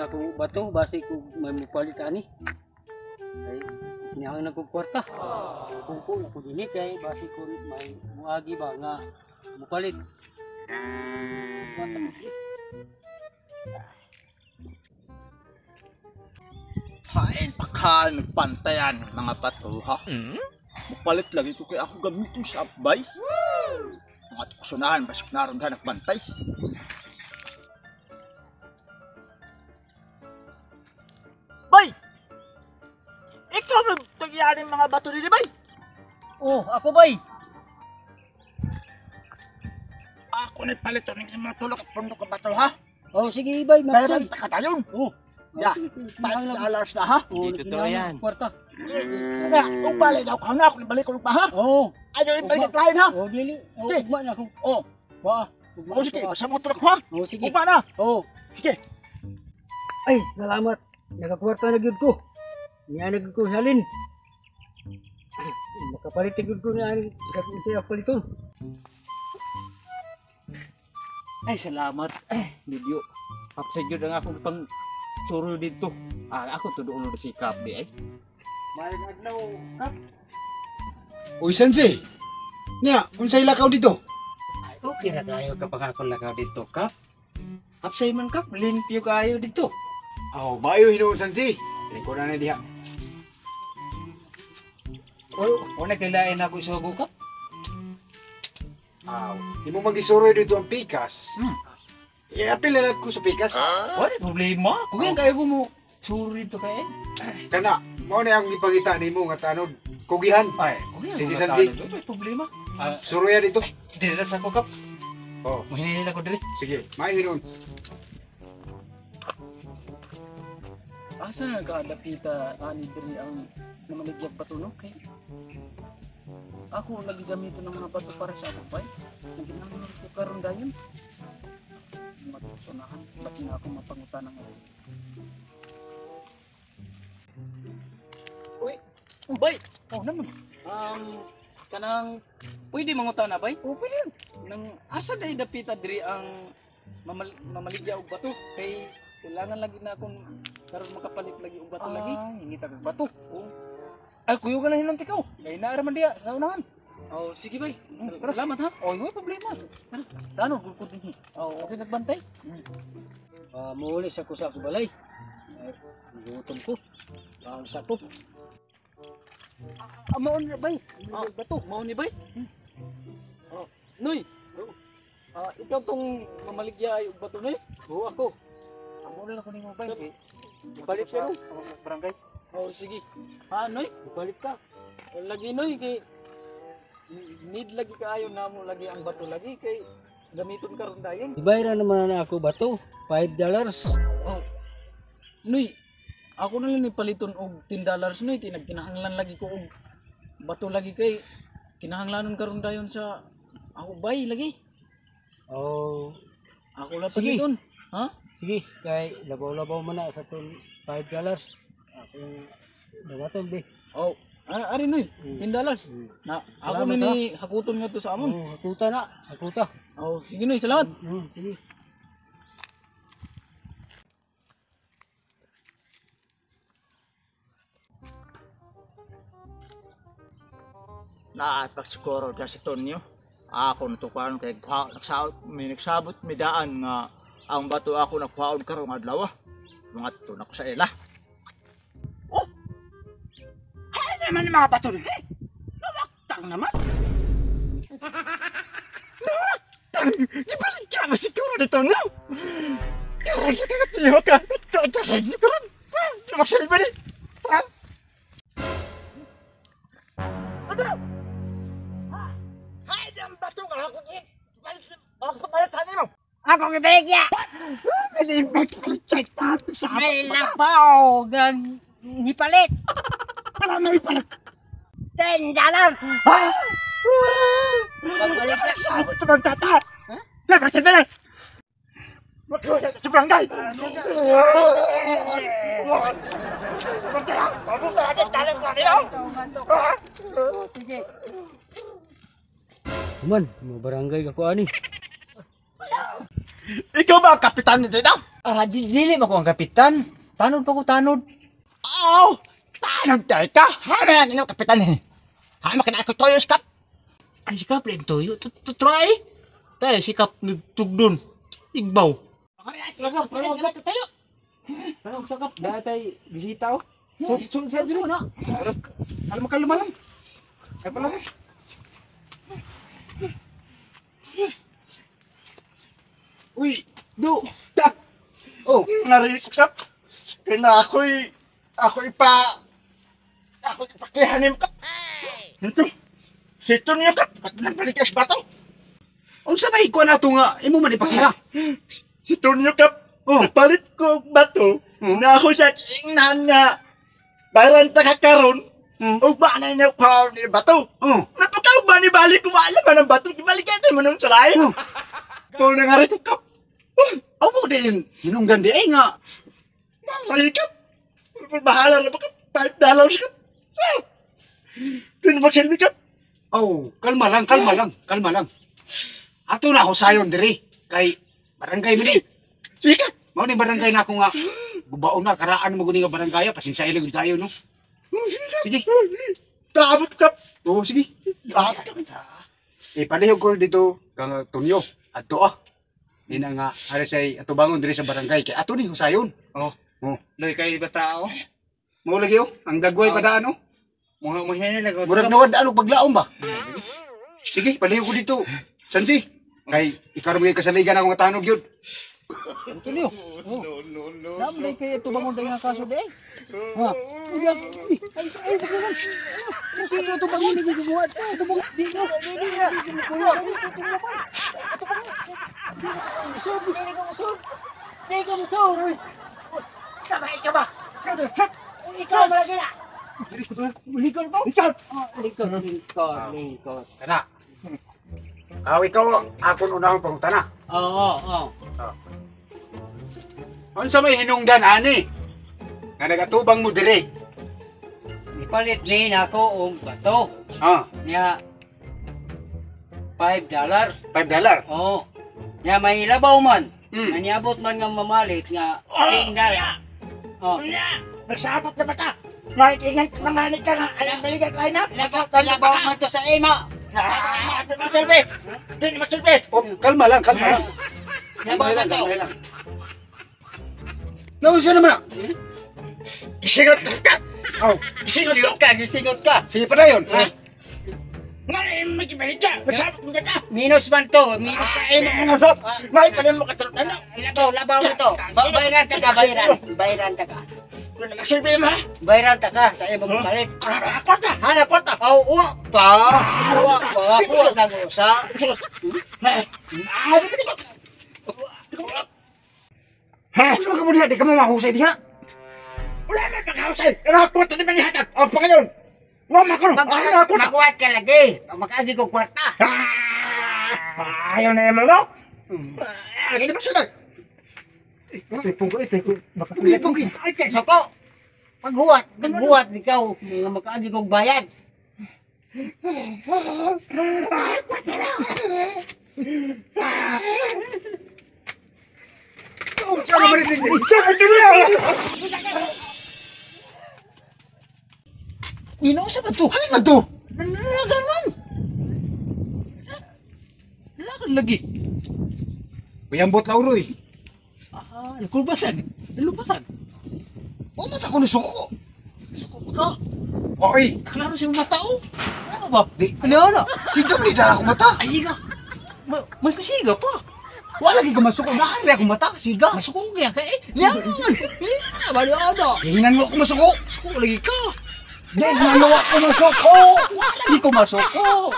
na ako bato base ko may mupalit ani. Ay kinahanglan ko kwarta. Kungko na ko dinhi kay base ko may muagi ba nga mupalit. Kwarta ko. Hain pakal nagpantayan mga bato ha. Mupalit lagi ko kay ako gamiton sa abay. Mga tuksonahan basig naron ha nagbantay. Bay! Ikaw nagtagyanin mga bato nila, bay! Oh, ako bay! Ako na palito ng mga tulok at pundok ng bato, ha? Oh, sige, bay! Meron ka tayo! Oh! Ya, $5 na, ha? Oh, Hindi totoo yan. Kwarta. Na, kung balik daw ka nga, ako nabalik ko pa, ha? Oo! Ayaw yung balik lain, ha? Oh, dili. Oh, ugma na ako. Oh. Wa. Oh, sige, basta mo tulok, ha? Oh, sige. Ugma na! Oh. Sige. Ay, salamat. Nakakwarta na gyud ko. Niya na gyud ko salin. Makapalit na gyud ko na sa sa paliton. Ay, salamat. Ay, medyo upset gyud ang akong pang suro dito. Ah, ako to doon si Kap di ay. Maayong adlaw, Kap. Uy, Sanjay. Nya, unsay lakaw dito? Okay ra kayo kapag akong lakaw dito, Kap. Upsay man, Kap. Limpyo kayo dito. Oh, maayo hinuon, Sanjay. Lingkuran na diha. O, naglain ako isugo, Kap. Aw, di mo magisuro dito ang pikas. Iapil na ko sa pikas. Wala problema. Kung yan kayo mo suro dito kay. Kana, mao na ang gipangita nimo nga tanod. Kugihan. Ay, kugihan. Sige, Sanjay. Wala problema. Suro ya dito. Dili na sa ko, Kap. Oh, Muhinhin ako dili. sige, maayo hinuon. Asa na nagkadapita ani diri ang namaligyag bato no kay ako lagi gamiton ng mga bato para sa ako bay. Nagkinahanglan ko karon dayon. Matusunahan ba't na ako mapangutan ng Uy, bay. Oh, naman. Kanang pwede mangutan na bay? Oh, pwede yan. Nang asa day dapita diri ang mamaligya og bato kay kailangan lagi na akong karon makapalit lagi og bato lagi. Ah, hingita kag bato. Oh. Ay, kuyo ka na hinanti ka. Kay naa man diya sa unahan. Oh, sige bay. Tara. Salamat ha. Oh, wala problema. Tara, tano gud ko dinhi. Oh, Okay nagbantay. Muuli sa ko sa ako balay. Ay, gutom ko. Baon sa ko. Ah, maon na bay. Bato, maon ni bay. Oh, Noy. Ah, ikaw tong mamaligya ay og bato Noy. Oo, ako. Amo na lang ko nimo bay. So, Palit ka no? Barangay. Oh, sige. Ha, Noy? Palit ka. Lagi Noy kay need lagi kaayo namo lagi ang bato lagi kay gamiton karon dayon. Ibayra naman na ako bato. $5. Oh. Noy, ako na lang ni paliton og $10 Noy kay nagkinahanglan lagi ko og bato lagi kay kinahanglanon karon dayon sa ako bay lagi. Oh, Ako lang Sige. paliton. Ha? sige, kay labaw-labaw man na sa tong $5. Akong dawaton be. Oh, ari Noy, $10. Na ako Salamat, na ni hakuton nga to sa amon. Oh, hakuta na, hakuta. Oh, sige Noy, salamat. Sige. Naapagsiguro dyan si Tonyo. Ako natukuhan kay may nagsabot, may daan nga ang bato ako nakuhaon karong adlaw. Mga to nako sa ila. Oh! Hay naman ang mga bato ni. Hey! Nawaktang naman. Nawaktang! Di ba siya masiguro dito, no? Karon sa kakatuyo ka. Ito sa inyo karon. Lumaksil ba ni? Ha? Ano? Hay ang bato nga ako. Ako pamalitan mo. Ako gibaligya. May May lapaw gang nipalit. Wala may palit. $10. Sabot sa magtata. Dapat sa bala. Sa barangay. Man, mga barangay ka ko ani. Ikaw ba ang kapitan nito daw? Ah, dili man ko ang kapitan. Tanod pa ko tanod. Aw! Tanod tayo ka! Hana ang ino kapitan eh. Hama ka na ako toyos kap! Ay, sikap rin toyo. Try. Tayo, sikap nagtugdon. Igbaw. Sakap. Dahil tayo bisita oh. So, na. Alam mo kalma lang. Ay pala. Uy, do. Oh, narinig kap. Kaya ako'y ako ipakihanim kap. Ito. Sito niyo kap. Ba't nagbalikas ba to? Unsa may ikuan nato nga imo man ipakiha? Si Tonyo kap. Oh. Napalit ko bato. Na ako sa ingnan nga. Baran ta ka karon. O ba na niya pa ni bato? Oh. Napakaw ba ni balik ko wala ba ng bato? Balik ka mo nung salay. Oh. Kung nangarit ko kap. Aw mo din hinungdan di ay nga. Malay kap. Bahala na ba kap? $5 kap. Doon magsilbi kap. Oh, kalma lang, kalma lang, kalma lang. Ato na ako sayon diri kay barangay mi ni. Sige kap. Mao ni barangay na ako nga. Gubaon na karaan mo guni nga barangay, pasensya lang gud kayo no. Sige. Taabot kap. Oo, sige. Taabot. Ipalihog ko dito kang Tonyo adto ah. Nina nga ari say atubangon diri sa barangay kay ato ni husayon. Oh. Oh. Loy kay bata oh. Mao lagi oh, ang dagway pa daan oh. Mo mo siya nila Murag nawad ano paglaom ba? Sige, palihog ko dito. Sansi. Kay ikaw ra mga kasaligan ako nga tanog yun. Antonio. Oh. No, no, no. Naman kay tubangon dai nga kaso dai. Ha. Ay, ay, ay. Ito tubangon ni gumawa. Tubangon. Di no, di di. Usog, dili ka usog. Dili ka usog. Kamay ka ba? Ikaw malagi na. Likod ko. Ikaw. Lingkod, lingkod, lingkod. Kana. Aw ikaw akon unahon pangutana. Oo, oo. Unsa may hinungdan ani? Nga nagatubang mo diri. Ipalit ni nako og bato. Ah, Nya $5. $5. Oo. Nya may labaw man. Mm. Nga niabot man nga mamalit nga $10. Oh. Nagsabot na bata! Makikingat mga anik ka nga! Alam balikan tayo na! Labaw man to sa imo. Ah! Di masilbi! Di masilbi! Oh, kalma lang, kalma lang. Labaw man to. Kalma lang. Nausa naman na. Gisingot ka! Oh, Gisingot Gisingot ka, gisingot ka. sige pa dayon. Nga magibalik ka! Nagsabot mo ka! Minus man to, minus na imo. Ano to? May panin mo katarot na! Labaw, labaw mo to. Bayran ta ka, bayran. Bayran ta ka. Di masilbi mo ha! Bayran ta ka sa imong palit. Ah! Kwarta! Hana kwarta! Aw, uwa pa. Uwa pa. Uwa kang usa. Ah! Di ba Ha? Unsa man ka mo diha? Di ka mo mahusay diha. Wala na makahusay! Ang kwarta di man nihatag! Ang pangayon! Wala man ko! Ah! Kwarta! Magkuhat ka lagi. Makaagi ko kwarta. Ah! Ayaw na yaman mo! Ah! Di masilbi! Tipong ko ito. Tipong ko. Ay, kay soko. Paghuwat, paghuwat ikaw nga makaagi kog bayad. Unsa naman ni diri? Ginoo sa ba to? Ano man to? Nalagan man. Nalagan lagi. Uyambot lauroy. Ah, nakulbasan. Nalupasan. O man sa kuno suko. Suko pa ka. Oy, Klaro siya mata oh. Ano ba? Di. Ano ano? Siga man dala akong mata. Ay ka. Mas nasiga pa. Wala lagi ko masuko na ari akong mata, siga. Masuko kaya ka eh. Niya man. Niya ba ano? Gihinan mo ako masuko. Suko lagi ka. Di ngano ako masuko. Wala lagi ko masuko.